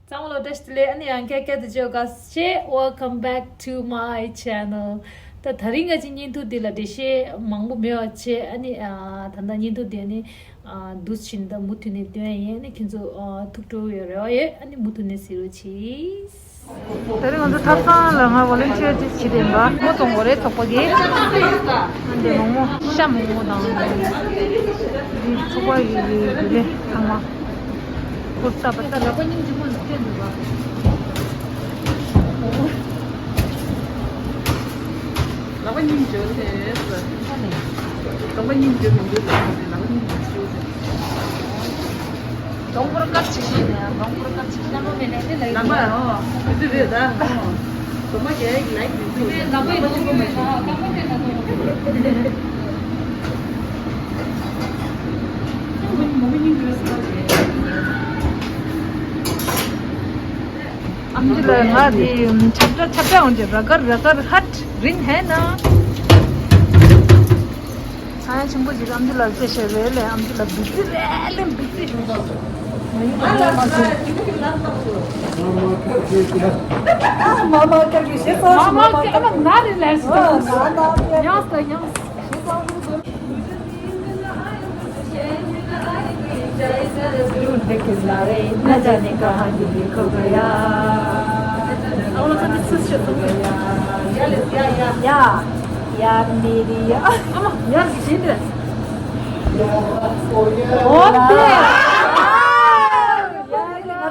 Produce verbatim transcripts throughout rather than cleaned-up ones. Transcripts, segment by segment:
ཚང་མ་ལ་བཀྲ་ཤིས་བདེ་ལེགས། ཨ་ནི་ཡང་བསྐྱར་བསྐྱར་དུ་བཅར་དགའ་བྱེད། Welcome back to my channel. ད་དེ་རིང་ང་ཅིག་བརྙན་ཐུང་འདི་ལ་འགྲེལ་བཤད་མང་པོ་མེད་པ་བྱས། ཨ་ནི་ཨ་ད་ལྟ་བརྙན་ཐུང་འདི་ནི་ཨ་འདུག་སེ་བྱས་ནས་ད་མུ་མཐུད་ནས་སྟོན་ཡ་ཡིན། ཨ་ནི་ཁྱེད་ཚོ་ཨ་ཐུགས་སྤྲོ་ཡོད་རེ་བ་ཡོད། ཨ་ནི་མུ་མཐུད་ནས་གཟིགས་རོགས་གྱིས། དེ་རིང་ང་ཚོ་ཐབ་ཚང་ལ་ང་ཝོ་ལན་ཊི་ཡར་ཅིག་བྱེད་དེ་འབའ་སྔོ་གཏོང་དགོས་རེད། ཚོགས་པ་གིས་འདི་མང་མོ་ཤ་མང་མོ་དང་འདི་ཚོགས་པ་ཡི་ཡི་ལས་ཚང་མ་ཧུར་ཐག་པ་ལག་པ་སྙིང་རྗེ་མོ་ནས་བསྟན་འདུག་པ། ལག་པ་སྙིང་རྗེ་ཟེར། ལག་པ་སྙིང་རྗེ་མི་འདུག་ཟེར། ལག་པ་སྙིང་རྗེ་ཟེར། གདོང་པོར་དཀར་ཆེ་ཤོས་ནས་གདོང་པོར་དཀར་ཆེ་ཤོས་ནམ་པ་མེད་ནས་དེ་ལ་ལམ་པ་ཨོ་དེ་རེད་ད། གདོང་པ་རྒྱ་ཡིག་ལའིག་མི་འདུག་ལམ་པ་ཡིན་ན་མི་མ་ཤེས། ཨམ་ཅི་ལ་ང་དེ་ཆབ་ཏྲ་ཆབ་ཏྲ་འོང་ཅེ་ར་གར་ར་གར་ཧད་རིན་ཧེ་ན། ཨ་ཡ་ཆེན་པོ་ཅིག་ཨམ་ཅི་ལགས་བཙལ་ཤེས་རེད་ལས། ཨམ་ཅི་ལགས་བི་ཛི་རེད་ལས་བི་ཛི། མ་མ་ཀ་གི་ཞེ་སོང་། མ་མ་ཀ་མ་ན་རེ་ལས་སོང་། ཡང་སོང་ཡང་སོང་། ཡ་ཡ་མེ་རི་ཡ། ཨ་མ་ཡར་གྱིས་བྱིན་ཏེ། ཨོ་དེ། ང་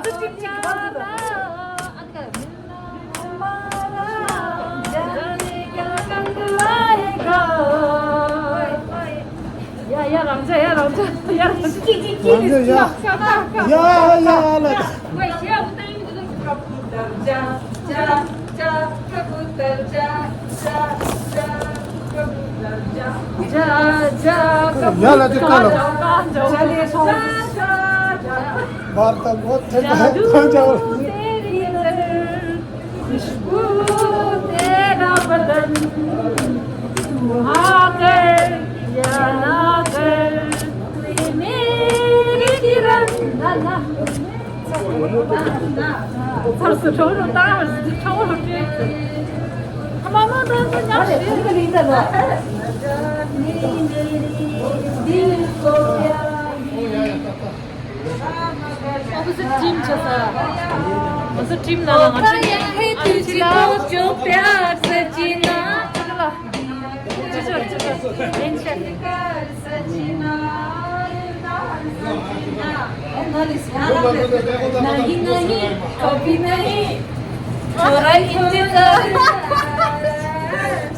ཚོ་ཅིག་ཅིག་གི་བར་དུ། ཡ་ཡ་རང་ཅག་ཡ་རང་ཅག་ཡ་རང་ཅག་ཅིག་ཅིག་ཅིག་རང་ཅག་ཡ། ཡ་ཡ་ལ། ཡ་ལ་དེ་ཀ་ལ། བར་དང་གོ་དེ་ཀ་ཀ་ཅག་ལ། خوشبو تیرا بدن، تو آ کر یا نہ کر، تو میری کرن۔ ལ་ལ། ཚར་སོང་། ཁྲ་བོ་རུ་བཏང་། ཁྲ་བོ་རུ་སྤྲད། ཨ་མ་མ་ད་ཚོ་མཉམ་ཞིག Opposite team ཆགས་ས། ང་ཚོ་team ནང་ལ་ང་ཚོ་གཉིས། ཨ་ཅི་ལ། ཅི་ལ། ཅི་ཅི་ཅི་ཅི། ཡན་ཆད། नहीं नहीं कभी नहीं। थोड़ा इंतजार।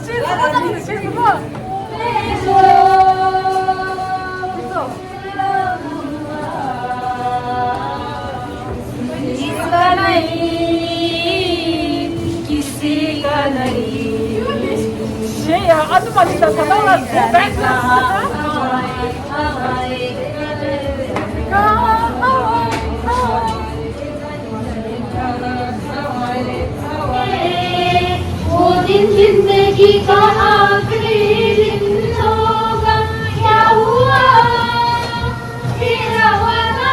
ཤེས་སོང་། ཤེས་སོང་། किसी का नहीं, किसी का नहीं। ये यार, अनु मालिक का पता लगा, go back। वो दिन जिंदगी का आखिरी दिन होगा, क्या हुआ तेरा वादा?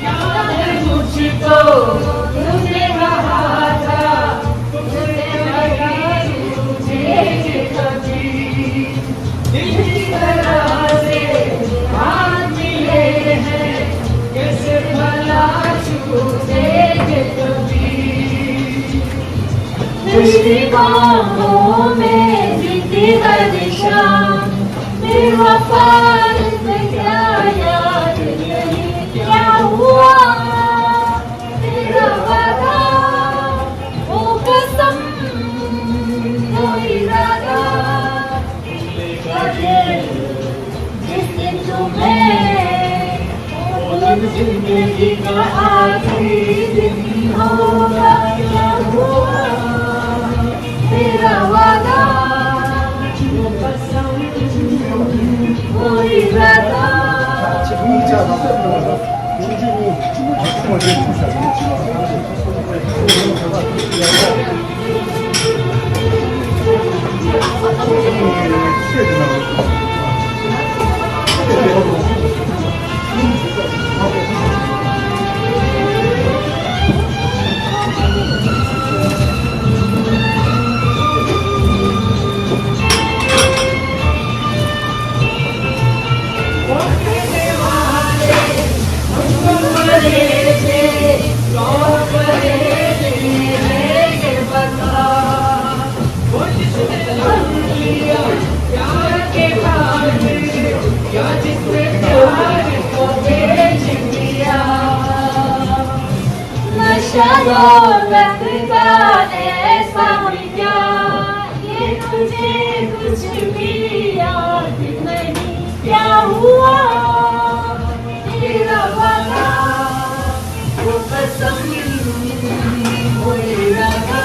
याद है मुझको तूने कहा था, तुझे लगा तुझे कभी। तेरी बाहों में जीती हर शाम, बेवफा, तुझे क्या याद नहीं, क्या हुआ तेरा वादा, वो कसम, वो इरादा। जिस दिन तुम्हें, वो जिंदगी का आखिरी दिन होगा, क्या हुआ तेरा वादा, वो इरादा। नशा दौलत का ऐसा क्या, ये तुझे कुछ भी याद नहीं, क्या हुआ तेरा वादा, वो कसम, वो इरादा।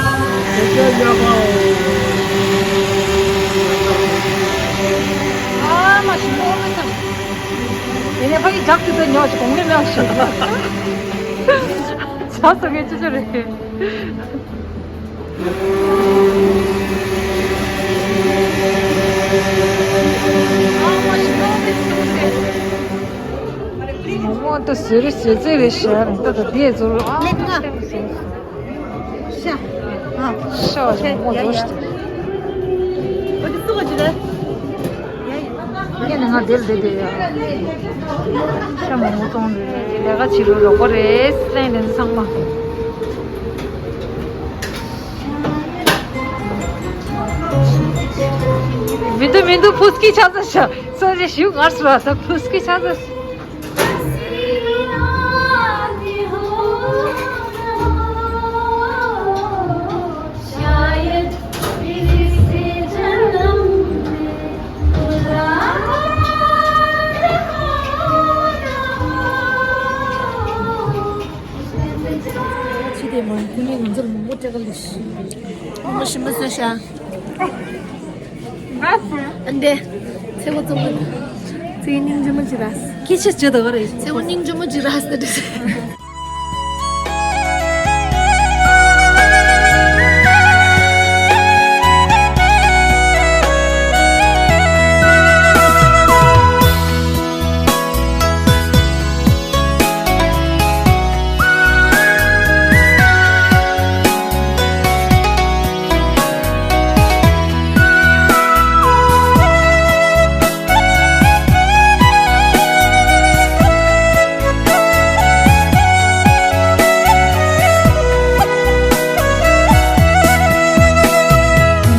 ཨ་མ་ཞིམ་པོ་མེད་ཙམ། དེ་ནས་ཕ་གི་རྒྱག་ཏུ་ད་ཉོ་ཅིག་གོང་ནས་མེད་ཞིག་ཆགས་སོང་ངས་ཅི་ཅི་རེད། མོག་མོག་ཏུ་ཟེར་རེ་ཟེར་ཟེར་རེ་ཤར་ད་ད་དེ་ཚོ་ཨ་ལེགས་ང་། ཤ། ཨ། ཤ་བ་ཞིག་མོག་མོག་ཡ་ཡ། འདུག་ཤི། ཨོ་དེ་སུ་ག་ཅི་རེད། ཡ་ཡ། ངས་ནི་ང་དེར་བསྡད་དེ་ཡ། ཤ་མོག་མོག་བཙོང་རེད། ལས་ཀ་བྱེད་རུ་རོགས་པ་རེད། གླེང་དེ་ཚོ་ཚང་མ། མི་འདུག་མི་འདུག་ཕུ་སྐྱིད་ཆགས་ས་ཤ། སོ་རེ་ཞིག་ངར་སོ་ས་ཕུ་སྐྱིད་ཆགས་ས། ཕྱི་དེ་མ་ཁུ་ནི་ང་ཚོར་མང་པོ་སྤྲད་ག་ལས་ཤི། མང་པོ་ཞིམ་པོ་བཟོས་ཤག་ཨ་འདྲེ། ཚེ་བོ་བཙོང་གི་འདུག་ཚེ་སྙིང་རྗེ་མོ་ཅི་ར། སྐད་ཆ་བརྗོད་དགོས་རེད། ཚེ་བོ་སྙིང་རྗེ་མོ་ཅི་ར་ཟེར་དེ།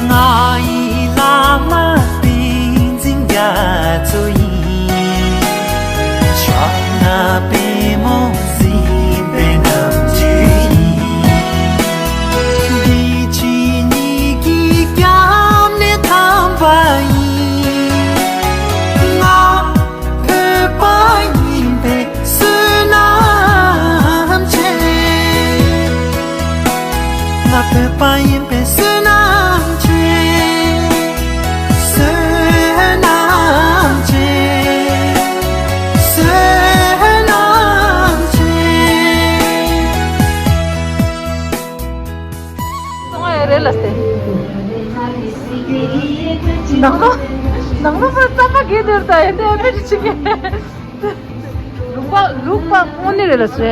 ང་ཡི་བླ་མ་བསྟན་འཛིན་རྒྱ་མཚོ་ཡིན། ཕྱག་ན་པད་མོ་གཟིགས་པའི་རྣམ་འགྱུར་ཡིན། འདི་ཕྱི་གཉིས་ཀྱི་སྐྱབས་གནས་དམ་པ་ཡིན། ང་བོད་པ་ཡིན་པའི་བསོད་ནམས་ཆེ། ང་བོད་པ་ཡིན་པའི་བསོད་ནམས་ཆེ། བསོད་ནམས་ཆེ། བསོད་ནམས་ཆེ། སོང་ཨེ་རེད་ལ་སྟེ། ནང་ལོ་ནང་ལོ་བར་རྩམ་པ་གས་དེར་ད་ཨེ་དེ་ཨེ་མེད་ཅི་གེ། ལུག་པ་ལུག་པ་དངོས་གནས་རེད་ལ་སེ།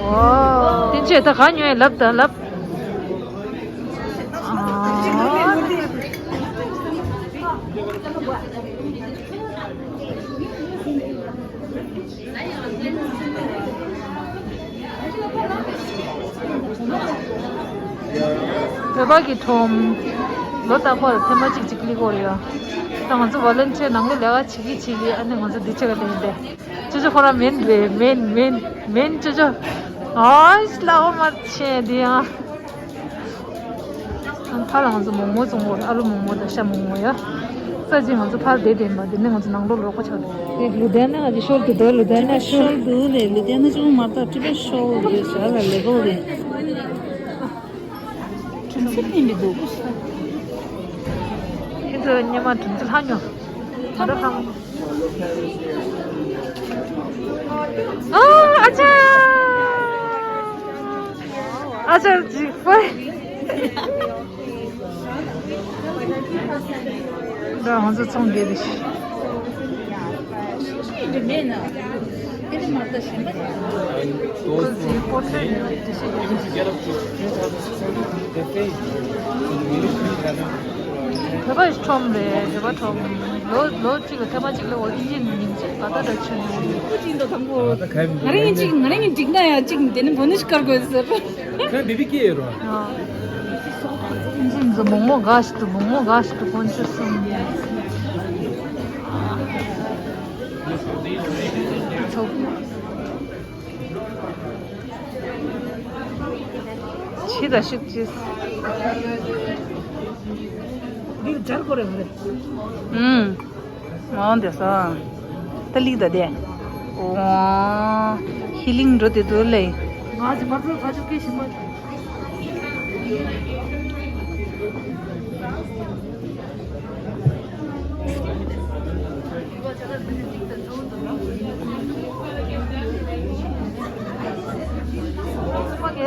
ཨོ། དེ་ཆེ་ད་ག་ཉོས་ལབ་ད་ལབ། ཨ། བོད་པ་གི་ཁྲོམ། ལོ་རྟག་པར་ཐེངས་མ་གཅིག་གཅིག་ལི་གོ་ཡོད། ད་ང་ཚོ་ཝོ་ལན་ཊི་ཡར་ནང་ལོ་ལས་ཀ་བྱེད་ཀྱི་བྱེད་ཀྱི་ཨ་ནི་ང་ཚོ་འདི་བྱེད་ག་ལེན་ཏེ། ཅོ་ཅོ་ཁོ་རང་མེན་རེད། མེན་མེན་མེན་ཅོ་ཅོ། ཨོ་ཤི་ལ་འོ་མ་ཆེ་འདི་ཡང་། ཕར་ལ་ང་ཚོ་མོག་མོག་བཙོང་གོ། ཨ་ལུ་མོག་མོག་དང་ཤ་མོག་མོག་ཡ། ས་ཅིག་ང་ཚོ་ཕར་བསྡད་བསྡད་པ་འདི་ནས་ང་ཚོ་ནང་ལོགས་ལོག་གོ་ཆགས་འདུག་དེ་ལུ་དན་ན་ང་ཚོ་ཤོར་དུ་འདུག་ལུ་དན་ན་ཤོར། ཤོར་འདུག་ལེ། ལུ་དན་ན་ཅུང་མ་ཏག་ཀྲི་པ་ཤོར་ཡོད་ཤག་ལ་ལེ་གོ་ལེ། གྲུམ་ཚིག་ཡིན་པའི་འདུག་ཁྱེད་ཚོ་སྔོན་མ་གྲུམ་ཚིག་ལྷག་མྱོང་། ང་ད་ཕམ། ཨ་ཨ་ཅག་ཨ་ཅག་འཇིགས་པ། ད་ང་ཚོ་ཚོང་རྒྱག་གི་ཤི། འདི་མེད་ན། དེ་ནི་མ་ལྟ་ཞེན་པ་ཞིག་ཁོ་ཚོའི་པོར་ཊེཊ་ནི་འདི་ཞིག་རེད། བོད་པ་ཁྲོམ་རེད། བོད་པ་ཁྲོམ། ལོ་ལོ་གཅིག་ལ་ཐེངས་མ་གཅིག་ལ་འོ་ཨིན་ཇི་ཉིན་གཅིག་ག་ད་ད་ཆུ་ནི། ཀུ་ཅི་འདོ་དང་པོ། ང་རང་ཡིན་གཅིག་ང་རང་ཡིན་འགྲིག་ན་ཡང་གཅིག་དེ་ནི་བོ་ནི་ཤི་ཀར་དགོས་ཟེར། ཁ་བི་བི་ཀེ་ཡོད་རོ། ཨིན་ཇི་མོག་མོག་འགའ་ཞིག་ཏུ་མོག་མོག་འགའ་ཞིག་ཏུ་དཀོན་མཆོག་གསུམ། ཆོག་ཕྱི་ལ་ཤུགས་ཆེ། འདི་སྦྱར་དགོས་རེད་མ་རེད། ཨུམ། མ་འོང་དེ་ས། ད་ལིག་ད་དེ། ཨོ། ཧི་ལིང་འགྲོ་དེ་དུ་ལེ། ང་ཅི་མ་འགྲོ་ཁ་ཆུ་ཀེ་ཞིམ་མ།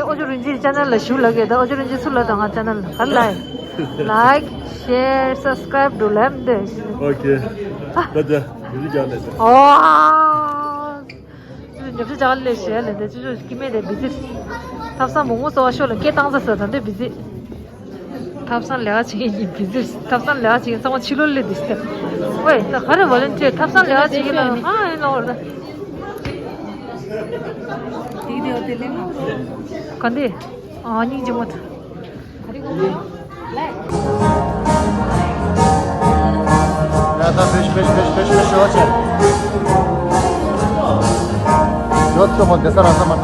ཨོ་ཅོ་རིན་ཆེན་ཅེ་ནལ་ལ་ཞུ་ལ་གེ་ད། ཨོ་ཅོ་རིན་ཆེན་ཚུར་ལ་དང་ང་ཅེ་ནལ་ག་ལ་ལའིག་ཤེར་སབ་སི་ཀ་རའིབ་འགྲོ་ལམ་དེ། ཨོ་ཁེ། ད་ད་ཡུ་རི་ཀྱང་ལས། ཨོ། ཉོབ་ཆ་ཅག་ལས་ཞེས་ལས་འདས་ཅུ་ཅུ་ཀི་མེད་དེ་བི་ཛི། ཐབ་ཚང་མོག་མོག་གསོ་བ་ཤོག་ལ་སྐད་བཏང་ས་ས་ད་འདོད་བི་ཛི། ཐབ་ཚང་ལས་ཀ་བྱེད་མཁན་གྱི་བི་ཛི། ཐབ་ཚང་ལས་ཀ་བྱེད་མཁན་ཚང་མ་ཕྱི་ལོགས་སླེབས་འདུག་ཟེར། ཝེ་ད་ག་རེ་ཝོ་ལན་ཊི་ཡར་ཐབ་ཚང་ལས་ཀ་བྱེད་མཁན་ལ་ཧ་ཡིན་ལོ་ལ། དེ་དེ་དེ་ལེན་ན། ག་འདི། ཨ་སྙིང་རྗེ་མོ་ད། ཡ་ད་ཕེཤ་ཕེཤ་ཕེཤ་ཕེཤ་ཕེཤ་ཡོད་ཆེ། ཡོད་ཆེ་མོ་དེ་ས་ར་ས་མ་ད།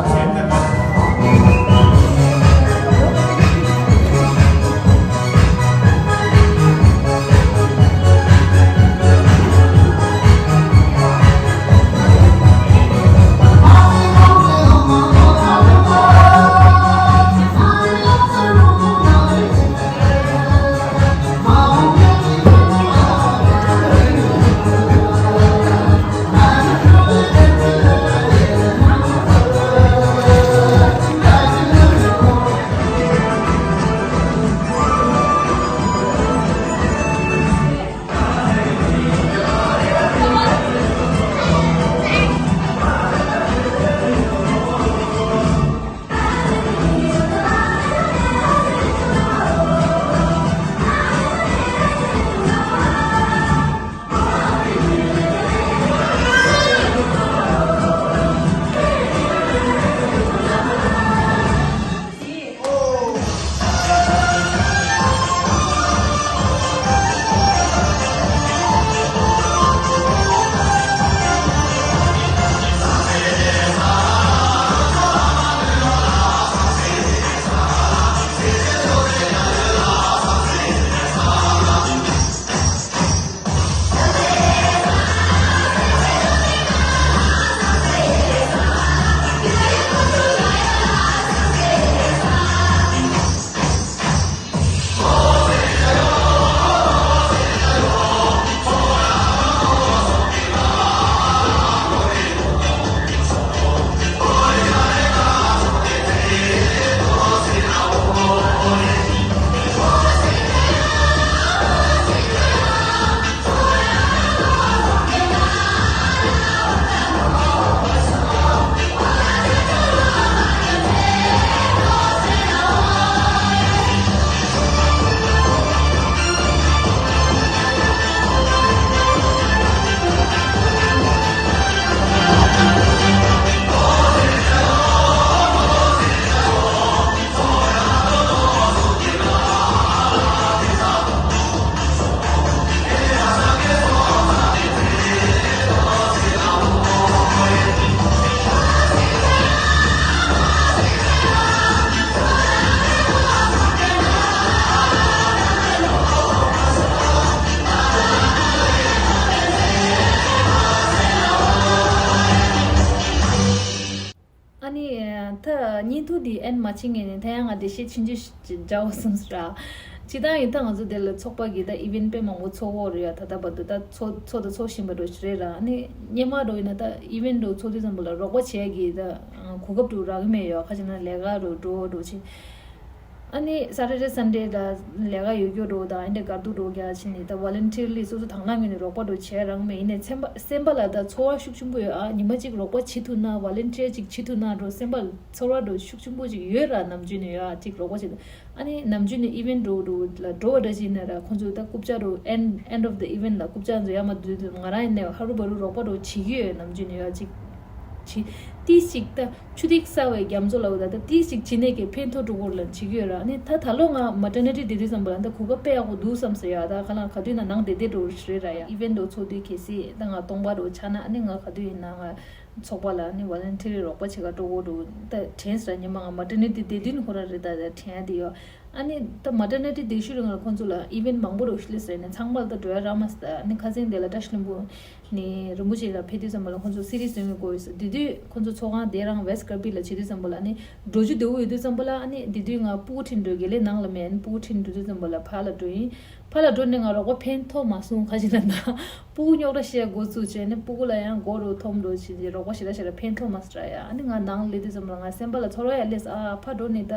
ཨ་ནི། ད་བརྙན་ཐུང་འདི་ཨེན་མ་ཕྱིན་ངེས་ནས་ད་ཡང་ང་འགྲེལ་བཤད་ཆུང་ཆུང་ཞིག་འདྲ་བོ་གསུངས་སོང་ར། སྤྱིར་བཏང་ཡིན་ད་ང་ཚོ་འདི་ལ་ཚོགས་པ་གི་ད་ཨི་ཝེན་ཊི་དཔེ་མང་པོ་ཚོགས་ཀྱི་ཡོད་རེད་ཡ། ད་ལྟ་བར་དུ་ད་ཚོགས་ཚོགས་དང་ཚོགས་བཞིན་པ་འདྲ་ཞིག་རེད་ར། ཨ་ནི་སྔོན་མ་འདྲ་ཡིན་ན་ད་ཨི་ཝེན་ཊི་འདྲ་ཚོགས་དུས་ཙམ་པ་ལ་རོགས་པ་བྱེད་ཡ་གི་ད་གོ་སྐབས་འདྲ་རག་གི་མེད་ཡོད། ཁ་ཅིག་ན་ལས་ཀ་འདྲ་འགྲོ་འགྲོ་བྱེད། ཨ་ནི་Saturday Sunday་ལ་ལས་ཀ་ཡོད་རྒྱུ་འགྲོ་དང་ཨ་འདྲ་དགའ་སྡུག་འགྲོ་རྒྱ་ཕྱིན་ནས་ད་voluntarily་སོ་སོ་དང་བླངས་ངོས་ནས་རོགས་པ་འགྲོ་བྱས་རང་མེད་ཡིན་ནས་སེམས་པ་སེམས་པ་ལ་ད་ཚོར་བ་ཤུགས་ཆེན་པོ་ཡོད་ཨ། ཉི་མ་གཅིག་རོགས་པ་བྱེད་ཐུབ་ན་volunteer་ཅིག་བྱེད་ཐུབ་ན་འགྲོ་སེམས་པ་ཚོར་བ་འགྲོ་ཤུགས་ཆེན་པོ་ཅིག་ཡོད་ར། ནམ་རྒྱུན་ནས་ཡོད་ཨ་ཅིག་རོགས་པ་བྱེད་ཐུབ། ཨ་ནི་ནམ་རྒྱུན་ནས་event་འགྲོ་འགྲོ་ལ་འགྲོ་བ་འདྲ་ཞིག་ཡིན་ན་ར་ཁོང་ཚོ་ད་རྐུབ་ཀྱག་འགྲོ་end end of the event་ལ་རྐུབ་ཀྱག་ཚོ་ཡར་མར་བསྡུས་དུས་ང་རང་ཡིན་ནས་ཧ་རུ་བ་རུ་རོགས་པ་འགྲོ་བྱེད་ཀྱི་ཡོད། ནམ་རྒྱུན་ནས་ཡོད་ཅིག་བྱེད་ཏིས་ཅིག་ད། ཆུ་ཐིགས་གསར་བའི་རྒྱ་མཚོ་ལ་འོ་ད་ད་ཏིས་ཅིག་བྱེད་ནས་ཀྱི་ཕན་ཐོགས་འགྲོ་སྐོར་ལ་བྱེད་ཀྱི་ཡོད་ར། ཨ་ནི་ད་ད་ལོ་ང་maternity་བསྡད་དུས་ཙམ་པ་ལ་ད་གོ་སྐབས་དཔེ་ཡག་པོ་འདུག་བསམ་སོང་ཡ། ད་ག་ལ་ག་དུས་ན་ནང་བསྡད་བསྡད་འགྲོ་རེད་ར་ཡ། event་འགྲོ་ཚོགས་དུས་གལ་སྲིད་ད་ང་སྟོང་པ་འགྲོ་ཆགས་ན་ཨ་ནི་ང་ག་དུས་ཡིན་ན་ང་ཚོགས་པ་ལ་ཨ་ནི་volunteer་རོགས་པ་བྱེད་ག་འགྲོ་དགོས་འགྲོ་ད་དྲན་སོང་ར། ཉི་མ་ང་maternity་བསྡད་དུས་ནི་ཁོ་ར་རེད་ད་ད་དྲན་ཡ་དེ་ཡོད། ཨ་ནི་ད་maternity་བསྡད་ཤུལ་རིང་ལ་ཁོང་ཚོ་ལ་event་མང་པོ་འགྲོ་ཤི་ལེ་ཟེར་ནས་ཚང་མ་ལ་ད་འགྲོ་ཡ་རག་མ་སོང་། ད་ཨ་ནི་ཁ་སང་དེ་ལ་བཀྲ་ཤིས་ལྷུན་པོ་ནས་རིན་པོ་ཆེ་ལ་ཕེབས་དུས་ཙམ་པ་ལ་ཁོང་ཚོ་series་ཡོང་གི་དགོས་ཡོད་ཟེར། དེ་དུས་ཁོང་ཚོ་ཚོགས་ཁང་དེ་རང་West Kirkby་ལ་བྱེད་དུས་ཙམ་པ་ལ་ཨ་ནི་འགྲོ་རྒྱུ་བདེ་པོ་ཡོད་དུས་ཙམ་པ་ལ་ཨ་ནི་དེ་དུས་ང་སྤུ་གུ་ཁྲིད་འགྲོ་དགེ་ལས་ནང་ལ་མེད། ཨ་ནི་སྤུ་གུ་ཁྲིད་འགྲོ་དུས་ཙམ་པ་ལ་ཕར་ལ་འགྲོ་ཡིན། ཕར་ལ་འགྲོ་ནས་ང་རོགས་པ་ཕན་ཐོགས་མ་སོང་། ཁ་ཅིག་ལ་ན་སྤུ་གུ་རྙོག་དྲ་བཤད་འགོ་བཙུགས་བྱས་ནས་སྤུ་གུ་ལ་ཡང་མགོ་རུ་འཐོམ་འགྲོ་བྱས་ནས་རོགས་པ་ཞེ་དྲག་ཞེ་དྲག་ཕན་ཐོགས་མ་སོང་ར་ཡ། ཨ་ནི་ང་ནང་སླེབས་དུས་ཙམ་པ་ལ་ང་སེམས་པ་ལ་ཚོར་བ་ཡ་སླེབས་སོང་། ཨ་ཕར་འགྲོ་ནས་ད་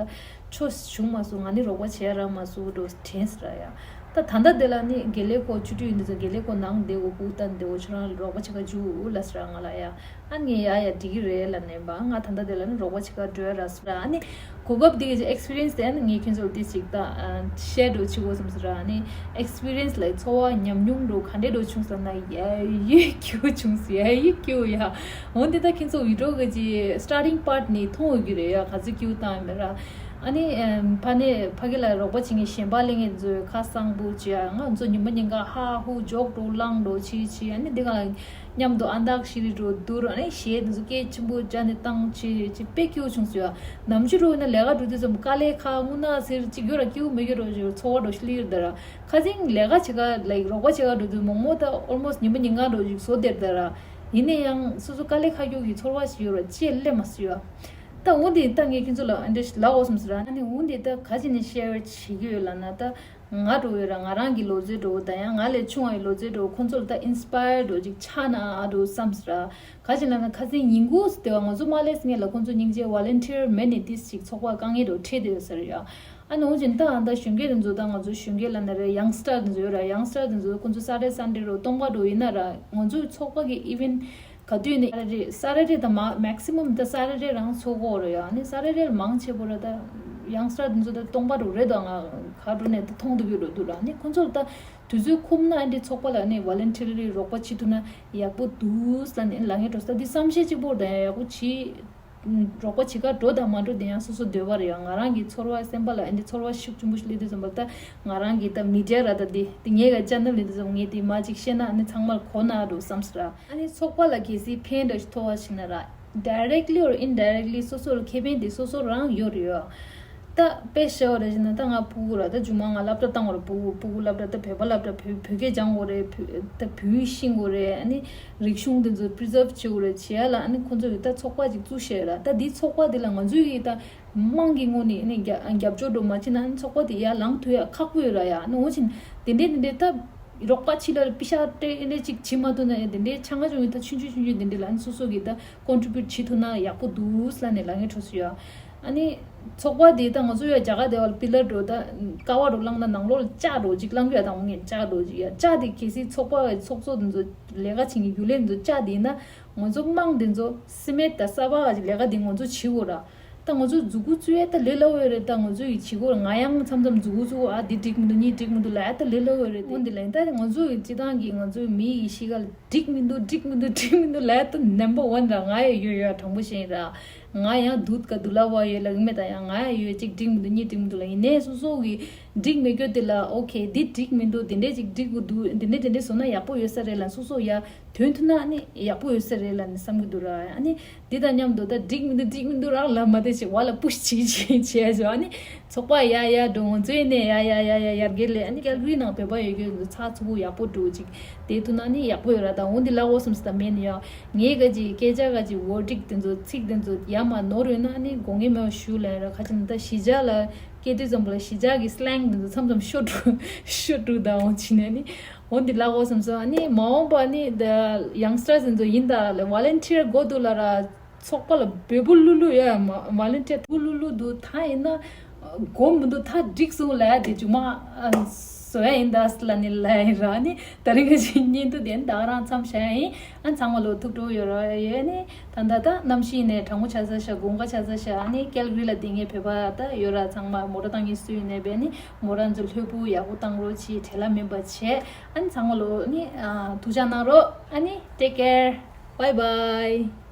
ཆོ་བྱུང་མ་སོང་། ང་ནི་རོགས་པ་བྱས་རག་མ་སོང་འགྲོ་དྲན་སོང་ར་ཡ། ད་ད་ལྟ་དེ་ལ་ནི་དགེ་ལས་ཁོ་ཆུ་ཊི་ཡིན་དུས་ཙམ་དགེ་ལས་ཁོ་ནང་བསྡད་དགོས། སྤུ་གུ་ལྟ་བསྡད་དགོས། ཁྱོད་རང་རོགས་པ་བྱེད་ག་འཇུག་ལབ་སོང་ར་ང་ལ་ཡ། ཨ་ངས་ཡ་ཡ་འགྲིག་གི་རེད་ལབ་ནས་པ་ང་ད་ལྟ་དེ་ལ་ནི་རོགས་པ་བྱེད་ག་འགྲོ་ཡ་རག་སོང་ར། ཨ་ནི་གོ་སྐབས་འདི་གི་experience་དེ་ནི་ངས་ཁྱེད་ཚོར་ཏིས་ཅིག་ད་share་འགྲོ་བྱེད་དགོས་བསམ་སོང་ར། ཨ་ནི་experience་ལ་ཚོར་བ་ཉམས་མྱོང་འགྲོ་ག་འདྲས་འགྲོ་བྱུང་སོང་ན་ཡ་ཡི་སྐྱིད་པོ་བྱུང་སོང་། ཡ་ཡི་སྐྱིད་པོ་ཡ། འོན་ཏེ་ད་ཁྱེད་ཚོ་video་གི་ཅི་starting part་ནས་མཐོང་འོས་ཀྱི་རེད་ཡ། ག་ཚོད་སྐྱིད་པོ་བཏང་ཡོད་མེད་ར། ཨ་ནི་ཕ་ནས་ཕ་གི་ལ་རོགས་པ་བྱེད་མཁན་གཞན་པ་སླེབས་མཁན་ཚོས་ཁ་གསང་པོ་བྱེད་ཡ། ང་ཚོ་ཉིན་མ་ཉིན་ག་ཧ་ཧུ་འཇོག་འགྲོ་ལངས་འགྲོ་བྱེད་བྱེད། ཨ་ནི་འདི་ག་ལ་མཉམ་དུ་ཨ་འདག་ཤི་རི་འགྲོ་བསྡུར། ཨ་ནི་གཞས་འདི་ཚོ་སྐད་ཆེན་པོ་རྒྱག་ནས་བཏང་བྱེད་བྱེད་དཔེ་སྐྱིད་པོ་བྱུང་སོང་ཡ། ནམ་རྒྱུན་འགྲོ་ན་ལས་ཀ་འགྲོ་དུས་ཙམ་དཀའ་ལས་ཁག་རྔུལ་ནག་ཟེར་གཅིག་ཡོད་ར། སྐྱིད་པོ་མེད་ཀྱི་འགྲོ་ཞིག་ཚོར་བ་འགྲོ་ཤི་ལི་ཡོད་ད་ར། ཁ་སང་ལས་ཀ་བྱེད་ག་ལའིག་རོགས་པ་བྱེད་ག་འགྲོ་དུས་མོག་མོག་ད་almost་ཉིན་མ་ཉིན་གང་འགྲོ་ཞིག་བཟོ་བསྡད་ད་ར། ཡིན་ན་ཡང་སོ་སོ་དཀའ་ལས་ཁག་ཡོད་ཀྱི་ཚོར་བ་ཞིག་ཡོད་ར་ཅེས་སླེབས་མ་སོང་ཡ། ད་འོ་འདི་ད་ངས་ཁྱེད་ཚོ་ལ་ཨ་འདྲ་ཞིག་ལབ་འོ་བསམ་ཟེར་ར། ཨ་ནི་འོ་འདི་ད་ག་ཅི་ནས་share་བྱེད་ཀྱི་ཡོད་ལབ་ན་ད། ང་འགྲོ་ཡོད་ར། ང་རང་གི་ལོ་ཚོད་འགྲོ་དང་ཡང་ང་ལས་ཆུང་བའི་ལོ་ཚོད་འགྲོ་ཁོང་ཚོ་ལ་ད་inspire་འགྲོ་ཅིག་ཆགས་ན་ཨ་འགྲོ་བསམ་སི་ར། ག་ཅི་ལབ་ན་ཁ་སང་ཉིན་གུང་སི་དེ་བ་ང་ཚོ་མ་སླེབས་སྔོན་ལ་ཁོང་ཚོ་སྙིང་རྗེ་volunteer་མེད་ནས་ཏིས་ཅིག་ཚོགས་པ་དཀའ་ངལ་འགྲོ་འཕྲད་དེ་ཡོད་ས་རེད་ཡ། ཨ་ནི་འོ་ཅིན་ད་ཨ་ད་གཞོན་སྐྱེས་དེ་ཚོ་ད་ང་ཚོ་གཞོན་སྐྱེས་ལབ་ན་རེད། youngster་དེ་ཚོ་ཡོད་ར། youngster་དེ་ཚོ་ཁོང་ཚོ་Saturday Sunday་རོ་སྟོང་པ་འགྲོ་ཡིན་ན་ར་ང་ཚོའི་ཚོགས་པ་གི་event་ག་དུས་ནས་Saturday་Saturday་དང་མ་maximum་ད་Saturday་རང་ཚོགས་གོ་རེད་ཡ། ཨ་ནི་Saturday་ལ་མང་ཆེ་བོ་ར་ད་youngster་དེ་ཚོ་ད་སྟོང་པ་འགྲོ་རེད་ད་ང་ག་འགྲོ་ནས་ད་མཐོང་ཐུབ་ཀྱི་འགྲོ་འདུག་ར། ཨ་ནི་ཁོང་ཚོ་ལ་ད་དུས་ཚོད་ཁོམ་ན་ཨ་འདི་ཚོགས་པ་ལ་ཨ་ནི་voluntarily་རོགས་པ་བྱེད་ཐུབ་ན་ཡག་པོ་འདུག་ལབ་ནས་ལབ་མཁན་འགྲོ་ས་འདི་བསམ་ཤེས་གཅིག་པོ་ད་ཡག་པོ་བྱེད། རོགས་པ་བྱེད་ག་འགྲོ་དང་མ་འགྲོ་དེ་ཡང་སོ་སོ་འདོད་པ་རེད་ཡ། ང་རང་གི་ཚོར་བ་སེམས་པ་ལ་ཨ་འདི་ཚོར་བ་ཤུགས་ཆེན་པོ་ཞིག་སླེབས་དུས་ཙམ་པ་ད་ང་རང་གི་ད་media་ར་ད་འདི་འདི་ངའི་ག་channel་ལས་དུས་ཙམ་ངས་དེ་མ་ཅིག་བཤད་ན་ཨ་ནི་ཚང་མར་གོ་ན་འགྲོ་བསམ་སི་ར། ཨ་ནི་ཚོགས་པ་ལ་གལ་སྲིད་ཕན་འདྲ་ཞིག་ཐོགས་པ་ཞིག་ན་ར་directly or indirectly་སོ་སོར་ཁེ་ཕན་དེ་སོ་སོ་རང་ཡོད་རེད་ཡ། ད་དཔེ་བཤད་པ་རེད་ཟེར་ན་ད་ང་སྤུ་གུ་ར་ད་མཇུག་མ་ང་སློབ་གྲྭ་བཏང་བ་ར་སྤུ་གུ་སྤུ་གུ་སློབ་གྲྭ་ད་བོད་པ་སློབ་གྲྭ་བོད་བོད་སྐད་སྦྱང་དགོས་རེད། བོད་ད་བོད་ཡིག་ཤེས་དགོས་རེད། ཨ་ནི་རིག་གཞུང་དེ་ཚོ་preserve་བྱེད་དགོས་རེད་བྱེད་ཡ་ལ་ཨ་ནི་ཁོང་ཚོ་གི་ད་ཚོགས་པ་ཅིག་བཙུགས་བཞག་ར། ད་འདི་ཚོགས་པ་འདི་ལ་ང་ཚོའི་གི་ད་དམངས་ཀྱི་ངོས་ནས་ཨ་ནི་རྒྱ་རྒྱབ་སྐྱོར་འགྲོ་མ་བྱས་ན་ཨ་ནི་ཚོགས་པ་འདི་ཡར་ལངས་ཐུབ་ཡ་ཁག་པོ་ཡོད་ར་ཡ། ཨ་ནི་འོ་ཕྱིན་དེ་འདྲས་དེ་འདྲས་ད། རོགས་པ་ཕྱི་ལ་པི་ཤ་སྤྲད་ཨེ་འདྲས་ཅིག་བྱེད་མ་ཐུབ་ན་ཡང་དེ་འདྲའི་ཆ་ང་ཆུང་ངུའི་ད་ཆུང་ཆུང་ཆུང་ཆུང་དེ་འདྲས་ལ་ཨ་ནི་སོ་སོ་གིས་ད་contribute་བྱེད་ཐུབ་ན་ཡག་པོ་འདུག་ལབ་ནས་ལབ་མཁན་འཕྲོ་སུ་ཡོད། ཨ་ནི་ཚོགས་པ་དེ་ད་ང་ཚོ་ཡ་རྒྱ་གར་དེ་བ་ལ་པི་ལར་འགྲོ་ད་ཀ་བ་རུ་བླངས་ན་ནང་ལོགས་ལ་ལྕགས་འགྲོ་ཅིག་བླངས་རྒྱུ་ཡ་དང་འོང་ངེས་ལྕགས་འགྲོ་ཅིག་ཡ་ལྕགས་དེ་གལ་སྲིད་ཚོགས་པ་ཚོགས་གཙོ་དེ་ཚོ་ལས་ཀ་བྱེད་མཁན་རྒྱུན་ལས་དེ་ཚོ་ལྕགས་དེ་ཡིན་ན་ང་ཚོ་དམངས་དེ་ཚོ་སི་མེད་ད་ས་བག་ག་ཅིག་ལས་ཀ་དེ་ང་ཚོ་བྱེད་དགོས་ར། ད་ང་ཚོ་མཛུ་གུ་བཙུགས་ཡས་ད་ལས་སླ་བོ་ཡོད་རེད། ད་ང་ཚོ་ཡི་བྱེད་སྒོར་ང་ཡང་མཚམས་མཚམས་མཛུ་གུ་བཙུགས་ཨ་འདི་འགྲིག་མི་འདུག་གཉིས་འགྲིག་མི་འདུག་ལབ་ཡ་ད་ལས་སླ་བོ་ཡོད་རེད། འོན་ཏེ་ལན་ད་ང་ཚོ་ཡི་སྤྱི་བཏང་གི་ང་ཚོའི་མི་ཡི་གཤིས་ཀ་ལ་འགྲིག་མི་འདུག་འགྲིག་མི་འདུག་འགྲིག་མི་འདུག་ལབ་ཡ་ད་number one་ར་ང་ཡི་ཡོད་ཡོད་དྲང་པོ་བཤད་ཡིན་ར། ང་ཡང་དུད་ཀ་དུ་ལ་བ་ཡོད་ལ་ཡིན་མེད་ད་ཡང་ང་ཡི་ཡོད་ཅིག་འགྲིག་མི་འདུག་གཉིས་འགྲིག་མི་འདུག་ལ་ཡིན་ནའི་སོ་སོ་གི་འགྲིག་མི་རྒྱུ་དེ་ལ་okay་འདི་འགྲིག་མི་འདུག་འདི་འདྲས་ཅིག་འགྲིག་དགོས་འདུག་འདི་འདྲས་འདི་འདྲས་བཟོ་ན་ཡག་པོ་ཡོད་ས་རེད་ལ་སོ་སོ་ཡ། དོན་ཐུག་ན་ཨ་ནི་ཡག་པོ་ཡོད་ས་རེད་ལབ་ནས་བསམ་གྱི་འདུག་ར། ཨ་ནི་འདི་དང་མཉམ་དུ་ད་འགྲིག་མི་འདུག་འགྲིག་མི་འདུག་རག་ལབ་མ་བདེ་ཞིག་བ་ལ་push་བྱེད་བྱེད་བྱེད་བྱེད་ཨ་ནི་ཚོགས་པ་ཡ་ཡ་འགྲོ་ང་ཚོའི་ནས་ཡ་ཡ་ཡ་ཡ་ཡར་རྒྱས་ལས་ཨ་ནི་Calgary་ནང་བོད་པ་ཡོད་རྒྱུ་ཚགས་ཚུད་པོ་ཡག་པོ་འགྲོ་ཅིག་དེ་ཐུག་ན་ཨ་ནི་ཡག་པོ་ཡོད་ར། ད་འོ་འདི་ལ་འོ་སོམས་ད་མེད་ནི་ཡ་ངའི་ག་ཅིག་སྐད་ཆ་ག་ཅིག་verdict་དེ་ཚོ་ཚིག་དེ་ཚོ་ཡ་མ་ནོར་ཡོད་ན་ཨ་ནི་དགོངས་ངེས་མེད་པ་ཞུ་ལ་ཡ་ར། ཁ་ཅིག་ད་གཞིས་ཆགས་ལ་སྐད་དུས་ཙམ་པ་ལ་གཞིས་ཆགས་ཀྱི་slang་དེ་ཚོ་མཚམས་མཚམས་ཤོར་འགྲོ་ཤོར་འགྲོ་ད་འོ་ཕྱིན་ནས་ཨ་ནི། འོ་འདི་ལ་འོ་བསམ་སོང་། ཨ་ནི་མ་འོངས་པ་ནི་the youngsters་འདི་ཚོ་ཡིན་ད་ལ་volunteer་དགོས་འདུག་ལ་ར། ཚོགས་པ་ལ་འབོད་པོ་བླུག་བླུག་ཡ་མ་volunteer་བླུག་བླུག་འདུག་ད་ཡིན་ན་ གོ་མི་འདུག་ད་འགྲིག་སོང་ལ་དེ་མཇུག་མ་བཟོ་ཡ་ཡིན་ད་ལ་ནི་ལ་ཡིན་ར་ནི། ད་རིང་གི་བརྙན་ཐུང་དེ་ད་ག་རང་མཚམས་བཞག་ཡིན། ཨ་ཚང་མ་ལོ་ཐུགས་སྤྲོ་ཡོད་ར་ཡོད་ནི། ད་ད་ད་གནམ་གཤིས་ནས་གྲང་མོ་ཆགས་ས་ཤ་དགུན་ཁ་ཆགས་ས་ཤ། ཨ་ནི་ཀལ་གྷི་རི་ལ་དེ་ངས་བོད་པ་ད་ཡོད་ར་ཚང་མ་མོ་ཊ་བཏང་གི་སུ་ཡིན་ནས་བས་ནི་མོ་ཊ་ཚོ་ལྷོད་པོ་ཡག་པོ་བཏང་རོགས་གྱིས། བྲེལ་བ་མིན་པ་བྱས། ཨ་ནི་ཚང་མ་ལོ་ནི་ཐུགས་ཅག་གནང་རོགས། ཨ་ནི་take care, bye bye.